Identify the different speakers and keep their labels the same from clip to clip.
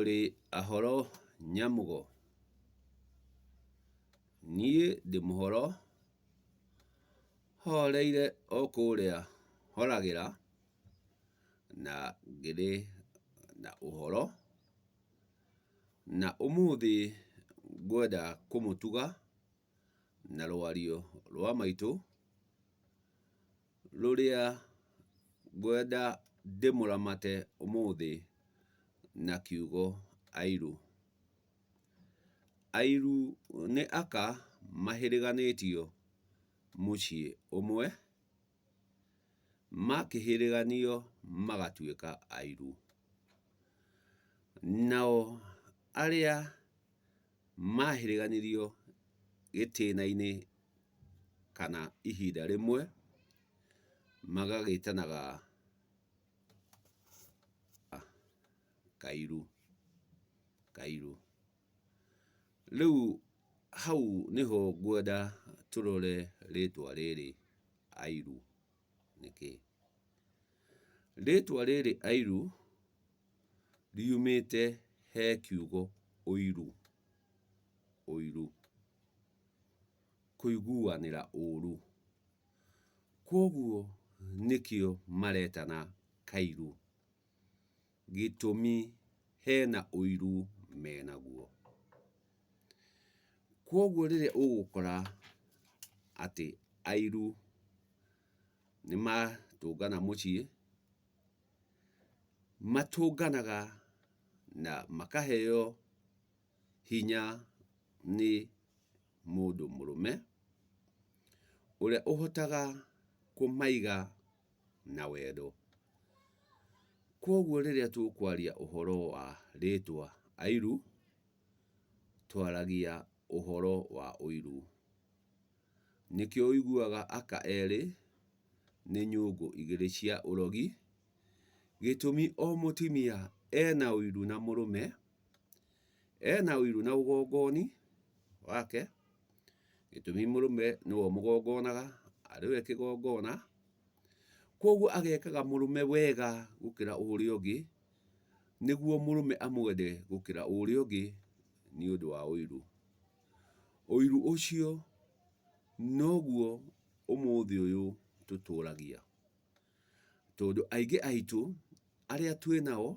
Speaker 1: Mũrĩ ahoro Nyamũgo? Niĩ ndĩ mũhoro, horeire o kũrĩa horagĩra, na ngĩrĩ na ũhoro. Na ũmũthĩ ngwenda kũmũtuga na rwario rwa maitũ, rũrĩa ngwenda ndĩmũramate ũmũthĩ na kiugo Airu. Airu nĩ aka mahĩrĩganĩtio mũciĩ ũmwe, makĩhĩrĩganio magatuĩka Airu. Nao arĩa mahĩrĩganirio gĩtĩna-inĩ kana ihinda rĩmwe, magagĩtanaga Kairu, Kairu. Rĩu hau nĩho ngwenda tũrore rĩtwa rĩrĩ Airu nĩkĩ. Rĩtwa rĩrĩ Airu riumĩte he kiugo ũiru, ũiru, kũiguanĩra ũru. Kwoguo nĩkĩo maretana Kairu, gĩtũmi hena ũiru menaguo. Kwoguo rĩrĩa ũgũkora atĩ Airu nĩmatũngana mũciĩ, matũnganaga na makaheo hinya nĩ mũndũ mũrũme, ũrĩa ũhotaga kũmaiga na wendo. Kwoguo rĩrĩa tũkwaria ũhoro wa rĩtwa Airu, twaragia ũhoro wa ũiru. Nĩkĩo ũiguaga aka erĩ nĩ nyũngũ igĩrĩ cia ũrogi, gĩtũmi o mũtumia ena ũiru na mũrũme, ena ũiru na ũgongoni wake, gĩtũmi mũrũme nĩwe ũmũgongonaga, arĩ we kĩgongona, kwoguo agekaga mũrũme wega gũkĩra ũrĩa ũngĩ, nĩguo mũrũme amwende gũkĩra ũrĩa ũngĩ nĩ ũndũ wa ũiru. Ũiru ũcio noguo ũmũthĩ ũyũ tũtũragia, tondũ aingĩ aitũ arĩa twĩ nao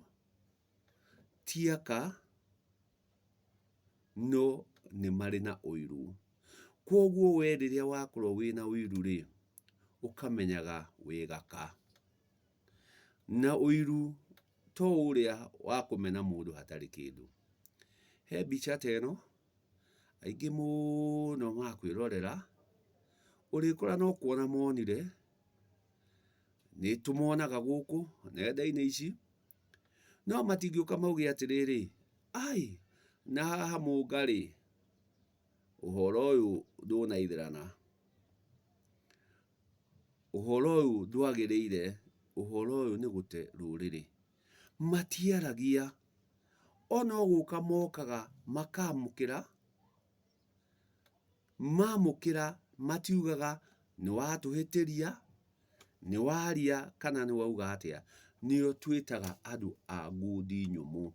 Speaker 1: ti aka no nĩ marĩ na ũiru. Kwoguo we rĩrĩa wakorwo wĩna ũiru rĩ, ũkamenyaga wĩ gaka. Na ũiru to ũrĩa wa kũmena mũndũ hatarĩ kĩndũ. He mbica ta ĩno, aingĩ mũno makwĩrorera, ũrĩkora no kuona monire, nĩ tũmonaga gũkũ nenda-inĩ ici, no matingĩũka mauge atĩrĩrĩ, ai, na haha Mũnga rĩ, ũhoro ũyũ ndũnaithĩrana, ũhoro ũyũ ndwagĩrĩire, ũhoro ũyũ nĩ gũte rũrĩrĩ. Matiaragia, o no gũka mokaga makamũkĩra, mamũkĩra matiugaga nĩ watũhĩtĩria, nĩ waria kana nĩ wauga atĩa. Nĩo twĩtaga andũ a ngundi nyũmũ,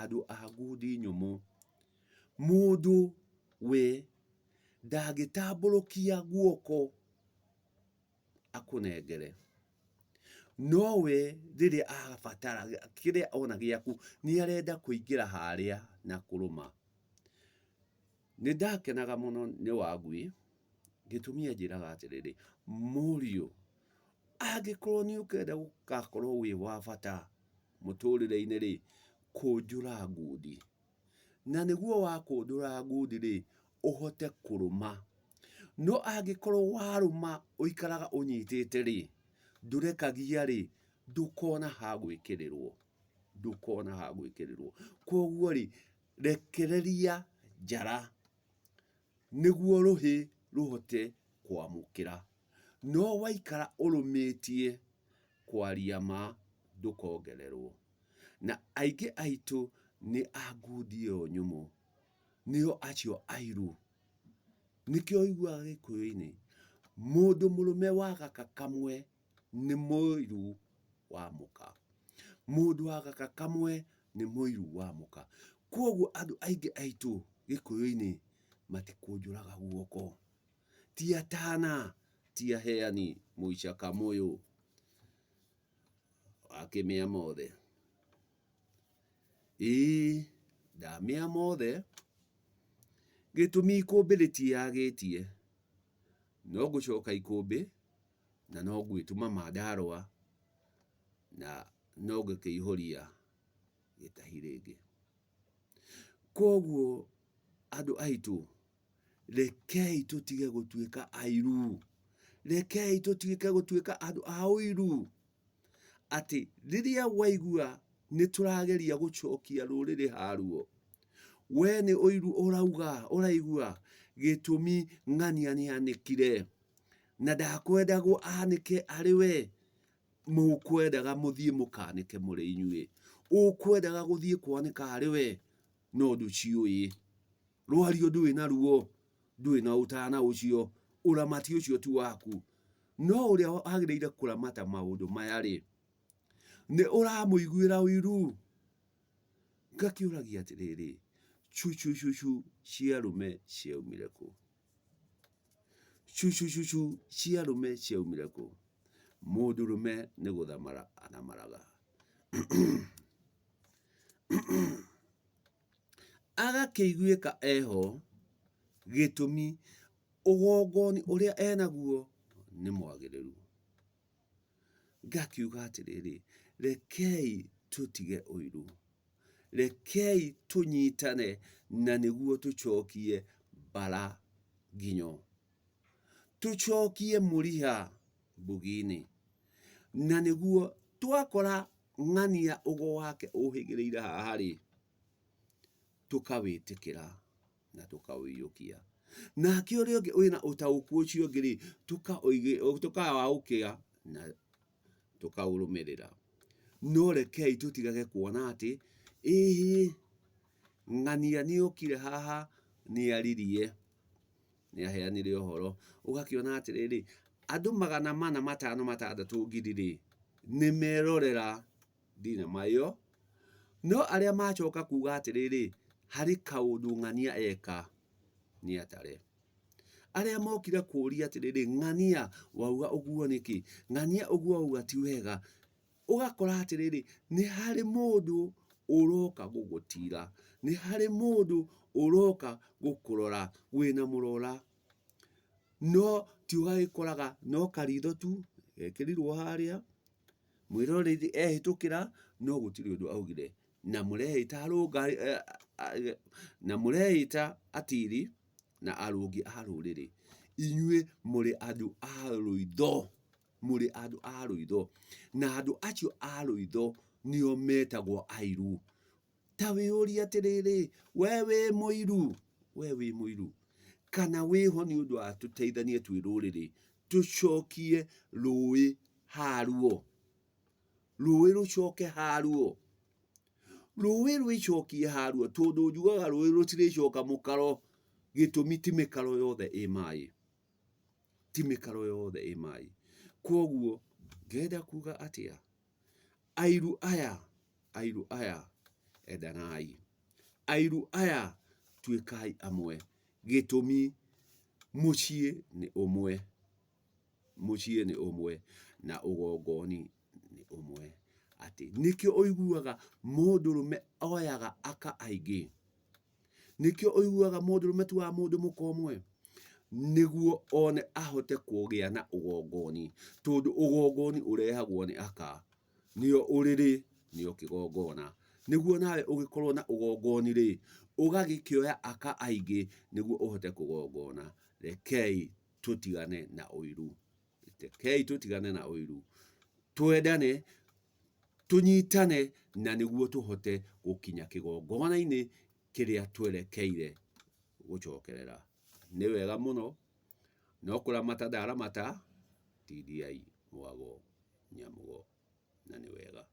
Speaker 1: andũ a ngundi nyũmũ. Mũndũ we ndangĩtambũrũkia guoko akũnengere, no we rĩrĩa abatara kĩrĩa ona gĩaku nĩ arenda kũingĩra harĩa na kũrũma. Nĩ ndakenaga mũno nĩ Wangui, gĩtũmi anjĩraga atĩrĩrĩ, mũriũ angĩkorwo nĩ ũkenda gũgakorwo wĩ wa bata mũtũrĩre-inĩ rĩ, kũnjũra ngundi. Na nĩguo wakũndũra ngundi rĩ, ũhote kũrũma. No angĩkorwo warũma ũikaraga ũnyitĩte rĩ, ndũrekagia rĩ, ndũkona ha gwĩkĩrĩrwo, ndũkona ha gwĩkĩrĩrwo. Kwoguo rĩ, rekereria njara nĩguo rũhĩ rũhote kwamũkĩra. No waikara ũrũmĩtie, kwaria ma ndũkongererwo. Na aingĩ aitũ nĩ a ngundi ĩyo nyũmũ, nĩo acio airũ. Nĩkĩo ũiguaga gĩkũyũ-inĩ, mũndũ mũrũme wa gaka kamwe nĩ mũiru wa mũka. Mũndũ wa gaka kamwe Nĩ mũiru wa mũka. Kwoguo andũ aingĩ aitũ gĩkũyũ-inĩ matikũnjũraga guoko. Ti atana, ti aheani mũica kamũyũ wa kĩmĩa mothe. Ĩĩ ndamĩa mothe, gĩtũmi ikũmbĩ rĩtiagĩtie, no ngũcoka ikũmbĩ na no ngwĩtuma mandarũa na no ngũkĩihũria gĩtahi rĩngĩ. Kwoguo andũ aitũ, rekei tũtige gũtuĩka airu, rekei tũtige gũtuĩka andũ a ũiru, atĩ rĩrĩa waigua nĩ tũrageria gũcokia rũrĩrĩ haruo, we nĩ ũiru ũrauga ũraigua, gĩtũmi ng'ania nĩ anĩkire, na ndakwendagwo anĩke arĩ we, mũkwendaga mũthiĩ mũkanĩke mũrĩ inyuĩ, ũkwendaga gũthiĩ kwanĩka arĩ we, no ndũciũĩ. Rwario ndũrĩ naruo, ndũrĩ na ũtana ũcio, ũramati ũcio ti waku. No ũrĩa wagĩrĩire kũramata maũndũ maya-rĩ, nĩ ũramũiguĩra ũiru? Ngakĩũragia atĩrĩrĩ, cucucucu cia arũme ciaumire kũ? Cucucucu cia arũme ciaumire kũ? Mũndũrũme nĩ gũthamara athamaraga. Agakĩiguĩka eho, gĩtũmi ũgongoni ũrĩa enaguo nĩ mwagĩrĩru. Ngakiuga atĩrĩrĩ, rekei tũtige ũiru, rekei tũnyitane na nĩguo tũcokie mbara nginyo, tũcokie mũriha mbugi-inĩ, na nĩguo twakora ng'ania ũgo wake ũhĩgĩrĩire haha rĩ, tũkawĩtĩkĩra na tũkaũiyũkia. Nake ũrĩa ũngĩ wĩna ũtaũku ũcio ũngĩ rĩ, tũkawaũkĩa na tũkaũrũmĩrĩra. No rekei tũtigage kuona atĩ, ĩhĩ, ng'ania nĩ okire haha nĩ aririe, nĩ aheanire ũhoro. Ũgakĩona atĩrĩrĩ, andũ 400 500 6 ngiri rĩ, nĩ merorera thinema ĩyo, no arĩa macoka kuga atĩrĩrĩ, harĩ kaũndũ ng'ania eka nĩ atare. Arĩa mokire kũria atĩrĩrĩ, ng'ania wauga ũguo nĩkĩ? Ng'ania ũguo wauga ti wega. Ũgakora atĩrĩrĩ, nĩ harĩ mũndũ ũroka gũgũtira, nĩ harĩ mũndũ ũroka gũkũrora wĩna mũrora. No ti ũgagĩkoraga no karitho tu gekĩrirwo harĩa, mwĩroreri ehĩtũkĩra no gũtirĩ ũndũ augire. Na mũreĩta arũnga, na mũreĩta atiri na arũngi a rũrĩrĩ. Inyuĩ mũrĩ andũ a rũitho, mũrĩ andũ a rũitho. Na andũ acio a rũitho nĩo metagwo airu. Ta wĩyũrie atĩrĩrĩ, we wĩ mũiru? We wĩ mũiru? Kana wĩho nĩ ũndũ wa tũteithanie twĩ rũrĩrĩ, tũcokie rũĩ haruo? Rũĩ rũcoke haruo? Rũĩ rwĩcokie haruo, tondũ njugaga rũĩ rũtirĩcoka mũkaro, gĩtũmi ti mĩkaro yothe ĩ maĩ. Ti mĩkaro yothe ĩ maĩ. Kwoguo ngenda kuga atĩa? Airu aya, airu aya, endanai. Airu aya, tuĩkai amwe. Gĩtũmi, mũciĩ nĩ ũmwe. Mũciĩ nĩ ũmwe na ũgongoni nĩ ũmwe. Atĩ nĩkĩo ũiguaga mũndũrũme oyaga aka aingĩ. Nĩkĩo ũiguaga mũndũrũme ti wa mũndũ mũka ũmwe, nĩguo one ahote kũgĩa na ũgongoni, tondũ ũgongoni ũrehagwo nĩ aka, nĩo ũrĩrĩ, nĩo kĩgongona. Nĩguo nawe ũgĩkorwo na ũgongoni rĩ, ũgagĩkĩoya aka aingĩ nĩguo ũhote kũgongona. Rekei tũtigane na ũiru, rekei tũtigane na ũiru, twendane, tũnyitane na nĩguo tũhote gũkinya kĩgongona-inĩ kĩrĩa twerekeire gũcokerera. Nĩ wega mũno, no kũramata ndaramata, tindiai mwago nyamũgo na nĩ wega.